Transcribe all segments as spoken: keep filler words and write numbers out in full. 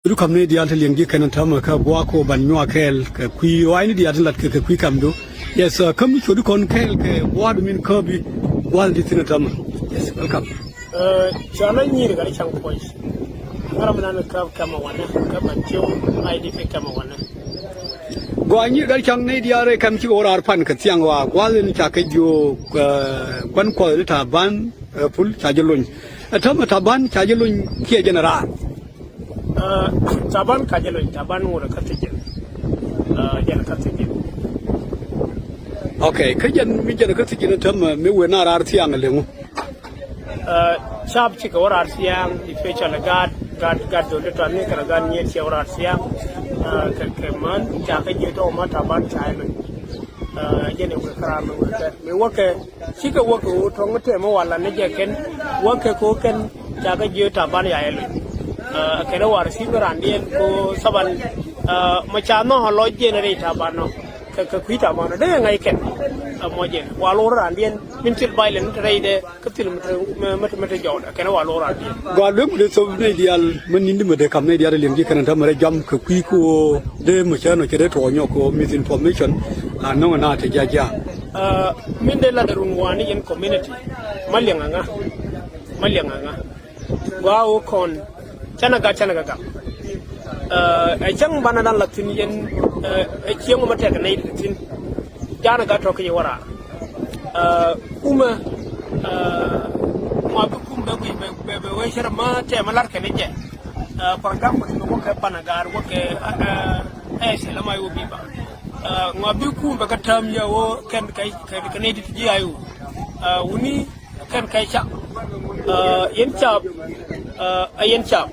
Du kam ni diaal ti liɛŋ ji̱ kɛn täämɛ kä gua̱a̱k kɔ ban nyuak kɛɛl kɛ kui̱ ruaacni diaal ti lat kɛ kɛ kui̱ kamdu. Yes, uh, kä mi cuɔ̱t kɔn kɛɛl kɛ gua̱a̱k du min kä bi gua̱a̱k di thi̱n täämɛ. Yes, welcome. Cɔala Nyir Gat Caŋ Puɔc. Ŋa̱rä mi nan kä kɛmɛ wanɛ kä ban tiw I D P kɛmɛ wanɛ. Gɔaa Nyir Gat Caŋ ni diaal rɛy kam cikɛ wä raar pan kɛ thiaŋ wa gua̱a̱k in ca kɛ jiök, uh, gua̱n kuɔth ni Taban, uh, Pul ca jɛ lony. Ɛ täämɛ Taban ca jɛ lony kiɛ jɛn raar. Taban ka jɛ lony, Taban ŋot kä thi̱ji̱n. Jɛn kä thi̱ji̱n. Okay, kä jɛn mi jɛn kä thi̱ji̱n täämɛ mi wëë na raar thiaŋ liŋu. Cap cikɛ wä raar thiaŋ, especially gaat, gaat, gaat dholi tɔni kɛnɛ gaat nyiet cikɛ wä raar thiaŋ. Kɛ, kɛ män ca kä ji̱ tɔk ma Taban ca jɛ lony. Jɛn i̱ wëë kä raar mi wëë kɛ mi wäkɛ. Cikɛ wäkɛ ɣöö tɔ̱ŋ tëë mi wal la ni jɛ kɛn wäkɛ kɛ ɣöö kɛn ca kɛ jiök Taban ya yɛ loc. Ɛ kɛn ɛ war thi̱n mi randiɛn kɛ ɣöö thaban, ɛ, mɛ ca nhɔk ɛ lɔc jiɛn rɛy Taban nɔ kɛ, kɛ kui̱ Taban nɔ dee ŋa̱c kɛn. Ɛ mɔ jiɛn wal wä randiɛn min thil bac lɛ ni te rɛydɛ kä thil mi te, mi, mi, mi te jɔwdɛ kɛn ɛ wal wä randiɛn. Gɔaa lueŋ mi dee thop nɛy diaal mi ni̱n di mi dee kam nɛy diaal liɛŋ ji̱ kɛn ɛ täämɛ rɛy jam kɛ kui̱ kɛ ɣöö dee mɛ cä nɔ cɛ dee tuɔɔk nyɔk kɛ ɣöö misinformation. A nɔŋ na te jaja. Ɛ, min dee lat run wani yɛn community. Ma liɛŋ aŋa. Ma liɛŋ aŋa. Gua wä kɔn. Canɛ gat canɛ gat. Ɛ, ɛ cäŋ banɛ dan la thi̱n yɛn, ɛ, ɛ cieŋ ma tɛk nɛy thi̱n. Janɛ gat tɔk kɛ yɛ wä raar. Ɛ, kumɛ, ɛ, ma bi kum bɛ guic bɛ, bɛ, bɛ wee cɛ rɛ ma tɛmɛ lar kɛn jɛ. Ɛ, for example, mi wä kɛ banɛ gar wä kɛ, ɛ, ɛ, ɛ, cɛ lɛ ma yɛ wä bi ba. Ŋɔ bi kum bɛ kä tääm yɛ ɣöö kɛn kɛ, kɛ, kɛ nɛy ti ji̱ I O. Wuni kɛn kɛ cap. Yɛn cap. Ɛ yɛn cap.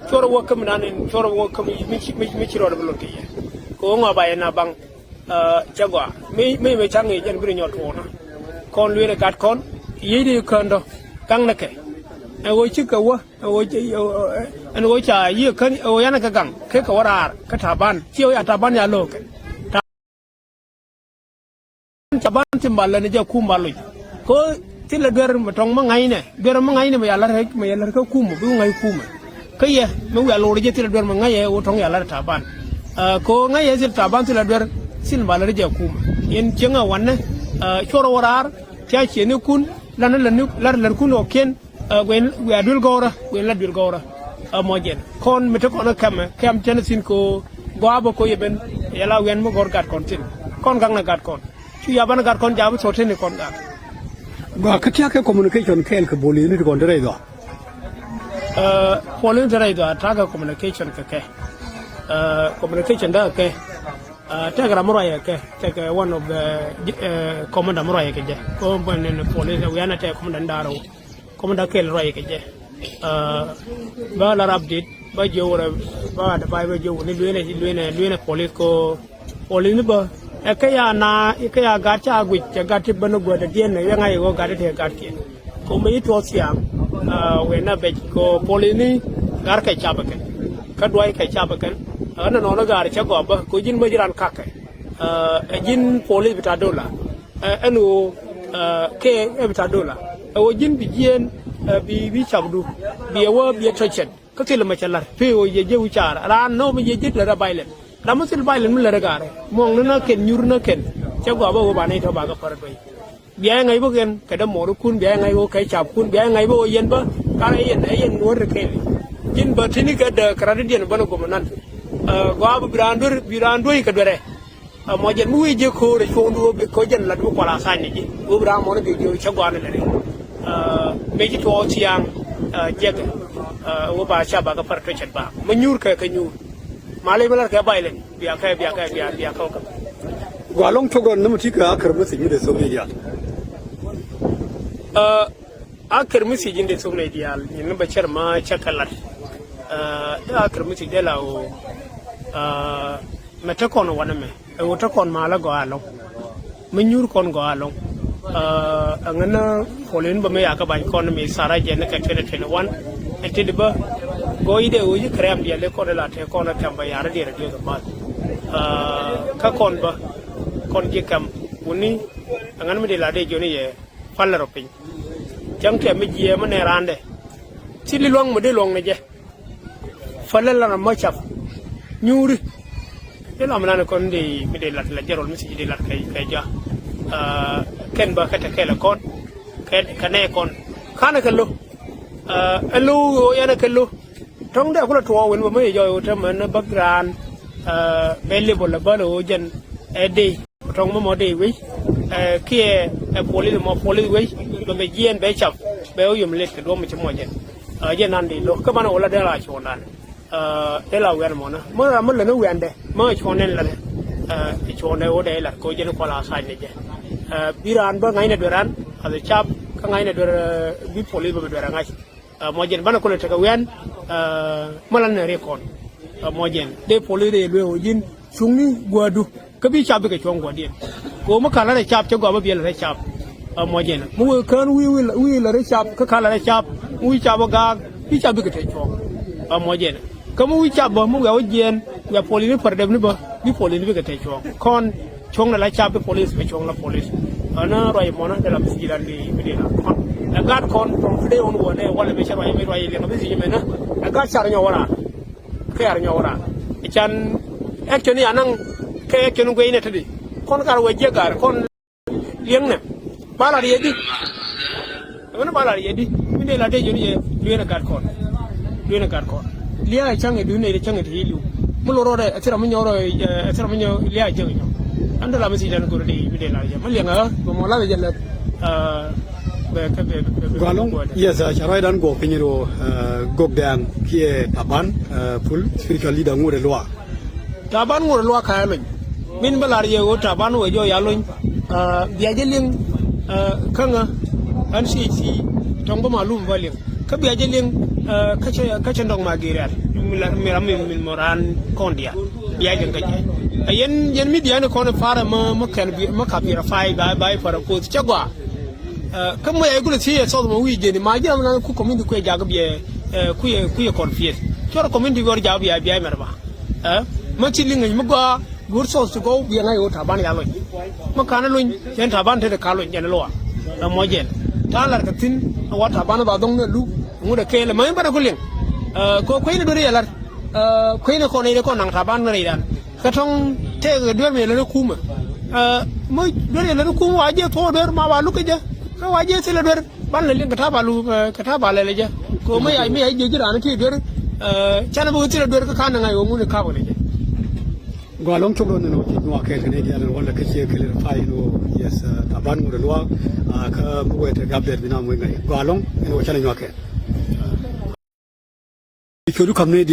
Cuɔrɛ wä kämi nan in cuɔrɛ wä kämi mi ci, mi, mi ci rɔɔdɛ bi lot kɛ yɛ. Kɛ ɣöö ŋɔ ba yɛn a baŋ. Cɛ gɔaa. Mi, mi, mi caŋ i̱ jɛn bi ri nyɔt tuɔɔna. Kɔn lueel ɛ gat kɔn. Yiëëdɛ käändɔ. Gaŋnɛ kɛ. Ɛ ɣöö cikɛ wä. Ɛ ɣöö, ɛ ɣöö ca yiëë kän ɛ ɣöö yanɛ kɛ gaŋ kɛ kɛ wä raar kä Taban. Ciɛ wä ya Taban ya lo̱o̱kɛ. Taban ti mal lɛ ni jɛ kum ba loc. Kä thilɛ duer mi tɔŋ mi ŋa̱cnɛ, duer mi ŋa̱cnɛ mi ya la̱r, mi ya la̱r kä kum bi ŋa̱c kum. Kä yɛ mi wiaa lo̱r jɛ thilɛ duer mi ŋa̱cɛ wä tɔŋ ya la̱r Taban. Kä ŋa̱cɛ thil Taban thilɛ duer thil mal lɛ ni jɛ kum. Yɛn cieŋ a wanɛ cuɔr wä raar. Tia cieni kun lan lan lar lar kun ɔ kiɛn. Ɛ guɛn wiaa duel gɔwrä guɛn la duel gɔwrä. Ɛ mɔ jɛn kɔn mi te kɔn ɛ kɛmɛ kɛm tɛn thi̱n ko gɔaa bä ko yɛ ben. Yɛ la wian mi gɔr gat kɔn thi̱n kɔn gaŋ na gat kɔn. Cu ya banɛ gat kɔn jabi thok teni kɔn gat. Gɔaa kä tiak kɛ communication kɛɛl kɛ boli ni ti kɔn te rɛy dhɔa. Ɛ boli ni te rɛy dhɔa tak kɛ communication kɛ kɛ. Ɛ communication da kɛ. Ɛ tɛk ram ruayɛ kɛ tɛk one of the, ɛ commander mi ruayɛ kɛ jɛ ko bɛn ni police wian a tɛk commander ni daaro. Kɔmda kɛl ruac kɛ jɛ. Bä lar update bä jiö wurɛ bä advice bä jiö wuni luenɛ luenɛ luenɛ police ko police ni bä. Ɛ kɛ ya na kɛ ya gat ca guic cɛ gat ti bä ni guädɛ diɛn ni yɛ ŋa̱c ɣöö gat ti gat kiɛ. Ko mi tuɔɔk thiaŋ wëë na bec ko police ni gar kɛ cap kɛ kä duac kɛ cap kɛ. Ɣän nɔnɔ gar cɛ gɔp bä ko ji̱n mäc ran kakɛ. Ɛ ji̱n police bi ta dola. Ɛn ɣöö kɛ ɛ bi ta dola ɛ ɣöö ji̱n bi jiɛɛn. Bi bi capdu bi ɛ wä bi ɛ tɔcɛt kä thil mɛ cɛ la̱r pee ɣöö yɛ jiɛ wi̱caar raan nɔɔ mi yɛ ji̱ lät ɛ bailɛn. Ram mi thil bailɛn mi lät ɛ gaarɛ muɔ̱ŋni na kɛn nyur na kɛn. Cɛ gɔaa bä ɣöö ba nɛy tɔ̱ ba kɛ pär duey. Bia ɛ ŋäc bä kɛn kɛ dee mɔɔrikun bia ɛ ŋäc bä kɛ capkun bia ɛ ŋäc bä ɣöö yɛn bä. Karɛ yɛn ɛ yɛn nuɔ̱ɔ̱r kɛ kɛɛli ji̱n bä ti̱ni kɛ dee kɛ rat i̱diɛn bä ni gom nan. Gɔaa bä bi raan duer bi raan duey kɛ duerɛ. Ɛ mɔ jɛn mi wee jiɛ ko̱o̱r ɛ cuɔ̱ŋdu ɣöö bi ko̱ jɛn lat bi kual a tha̱a̱ny ni ji̱ ɣöö bi raa mɔn bi jiɛ cä gɔaa ni lɛ ri. Mëë ci tuɔɔk thia̱a̱ŋ jiɛkɛ ɣöö ba ca bakɛ pär tuecɛt ba mi nyuur kɛ kɛ nyuur. Ma lec mi lat kɛ bailɛn bia kɛ bia kɛ bia bia kɛ wä kɛ. Gɔaa lɔŋ cok rɔn ni mi ti kɛ a kär mi thiec mi dee thok ni diaal. A kär mi thiec in dee thok ni diaal nyin ni bɛ cär ma cä kɛ lat. Dee a kär mi thiec dee la ɣöö mɛ te kɔn wanɛ mɛ. Ɛ ɣöö te kɔn malä gɔaa ɛlɔ̱ŋ. Mi nyuur kɔn gɔaa ɛlɔ̱ŋ. Ɛ ŋän polin bä mi yakɛ bany kɔn mi thara jɛn kɛ twenty twenty one. Ɛ tëëdi bä gɔɔyidɛ ɣöö yi kɛrɛm diɛl i̱ kɔn ila tëë kɔn ɛ kɛm bä yarä diɛl ɛ diɔth ɛ mal. Kä kɔn bä kɔn ji̱ kɛm wuni. Ɛ ŋän mi dee la dee jiɔni yɛ palɛ rɔ piny. Cäŋ tɛm mi jiɛɛm mi nɛ raandɛ. Thil i̱ luaŋ mi dee luɔ̱ŋ ni jɛ. Pälɛ lan mɔ cap nyuuri. Dee lam lan kɔn dee mi dee lat la jɛrɔl mi si dee lat kɛ kɛ ja. Kɛn bä kɛ tɛ kɛlɛ kɔn kɛ kɛ nɛ kɔn kanɛ kɛ lo. Ɛ lo yɛn kɛ lo. Tɔŋ dee kulɛ tuɔɔk wen bä mi jɔy wä te mɛn bä gran. Bɛ level bä lo jɛn ɛ dee. Tɔŋ mɔ mɔ dee wei kiɛ ɛ police mɔ police wei bɛ bɛ jiɛn bɛ cap bɛ wä yom let kɛ duɔm mi ci mɔ jɛn. Jɛn nan dee lo kä banɛ wä la dee la cuɔndan. Ila wian mɔnä mä ram mä lät ni wiandɛ mä cuɔn nɛn lät. Cuɔn dɛ wä dɛ ila ko jɛn kual a sac ni jɛ. Bi raan bä ŋa̱cnɛ duer ran a the cap kä ŋa̱cnɛ duer. Bi police bä bi duer a ŋa̱c. Mɔ jɛn banɛ kulɛ tekɛ wian. Mä lät ni ri kɔn. Mɔ jɛn dee police dee luee wä ji̱n cuŋni guädu. Kä bi cap bikɛ cuɔ̱ŋ guɔ̱diɛn. Kɛ ɣöö mi ka̱n la rɛy cap cä gɔaa mi biɛl la rɛy cap. Ɛ mɔc ɛn mi wëë kään wi̱i̱ wi̱i̱ la rɛy cap kä ka̱n la rɛy cap mi wi̱i̱ cap ɛ gaak bi cap bikɛ tɛth cuɔ̱ɔ̱ŋ. Ɛ mɔc ɛn kä mi wi̱i̱ cap bä mi wiaa wä jiɛɛn wiaa police ni pär dɛp ni bä bi police ni bikɛ tɛth cuɔ̱ɔ̱ŋ kɔn cuɔ̱ŋ la la cap bi police bɛ cuɔ̱ŋ la police. Ɛn ruac mɔnä dee la mi thi̱i̱ lan di mi dee la kɔn ɛ gat kɔn from today onward ɛ walɛ mi cɛ ruac mi ruac liɛŋ bi thi̱i̱ mɛnä ɛ gat car nyɔk wä raan. Kɛ ar nyɔk raan can action ya naŋ kɛ action guey nɛ te di kɔn kar wɛ jiɛ gar kɔn liɛŋ nɛ ba lar yɛ di. Ɛmɛn ba lar yɛ di min dee la dee jɔni jɛ lueen a gat kɔn. Lueen a gat kɔn liɛŋ a caŋ ɛ duun nɛ caŋ ɛ ti liu. Mi lor rɔɔdɛ ɛ thira mi nyɔk rɔ ɛ thira mi nyɔk liɛŋ a caŋ ɛ nyɔk. An dee la mi thi̱i̱ dan gor di min dee la jɛ mi liɛŋ a bɛ mɔ la bɛ jɛ lɛt. Gualɔŋ, yes, ca ruacdan guɔ piny ro. Gok dɛɛŋ kiɛ Taban, pul spiritual leader ŋot ɛ luaak. Taban ŋot ɛ luaak ka ɛ lony min bä lar yɛ ɣöö Taban wee jɔɔk ya lony. Bia jɛ liŋ. Käŋä ɛn C H C tɔŋ bä malum bä liŋ kä bia jɛ liŋ. Kä cɛ ndɔŋ ma giriat mi ram mi mɔ raan kɔn diaal bia jɛ kä jɛ. Yɛn yɛn mi diaal ni kɔn ɛ parɛ mä kɛn mä kap yɛrɛ pay ba ba i̱ parɛ koth cɛ gɔaa. Kä moc a ikulɛ thiec ɛ thɔth mɔ wi̱i̱ jeni ma ji̱ ram nan ku community kuɛ jak biɛ. Kuiɛ kuiɛ confuse cuɔr community gɔr jak biɛ biɛ mɛr ba. Mä ci liŋ mi gɔaa go̱r thɔth ti gɔw biɛ ŋa̱c ɣöö Taban ya lony. Mä ka̱n lony cɛn Taban te de ka lony jɛn luaa. Ɛ mɔ jɛn ta̱a̱ lar kɛ thi̱n ɛ wa Taban ba dhɔŋ ni luk ŋut ɛ kɛɛl ɛ mä in bänɛ ku liŋ. Kɛ kuecni duer yɛ lar. Kuecni kɔn rɛy de kɔn naŋ Taban rɛydan. Kä tɔŋ tëëkɛ duer mi lät ɛ kumä. Mi duer yɛ lät ɛ kumä wa jiɛ thuɔɔk duer ma wa luk kä jɛ kä wa jiɛ thilɛ duer. Ban lɛ liŋ kɛ ta̱a̱ ba luk kɛ ta̱a̱ ba lɛl ɛ jɛ kɛ ɣöö mi yac mi yac jiɛ ji̱ raan ti duer. Canɛ bi wä thilɛ duer kä ka̱n ni ŋa̱c ɣöö ŋun i̱ kap kɛ ni jɛ. Gɔaa lɔŋ cok rɔ ni nɔ ci nyuak kɛɛl kɛ ni diaal ɛn wala kä ciɛ kɛl rɛ pay ni wä. Yes, Taban ŋot ɛ luaak. Kä mi wee te gap dɛr bi nam wee ŋa̱c gɔaa lɔŋ ɛn wä canɛ nyuak kɛɛl. Cuɔdu kam ni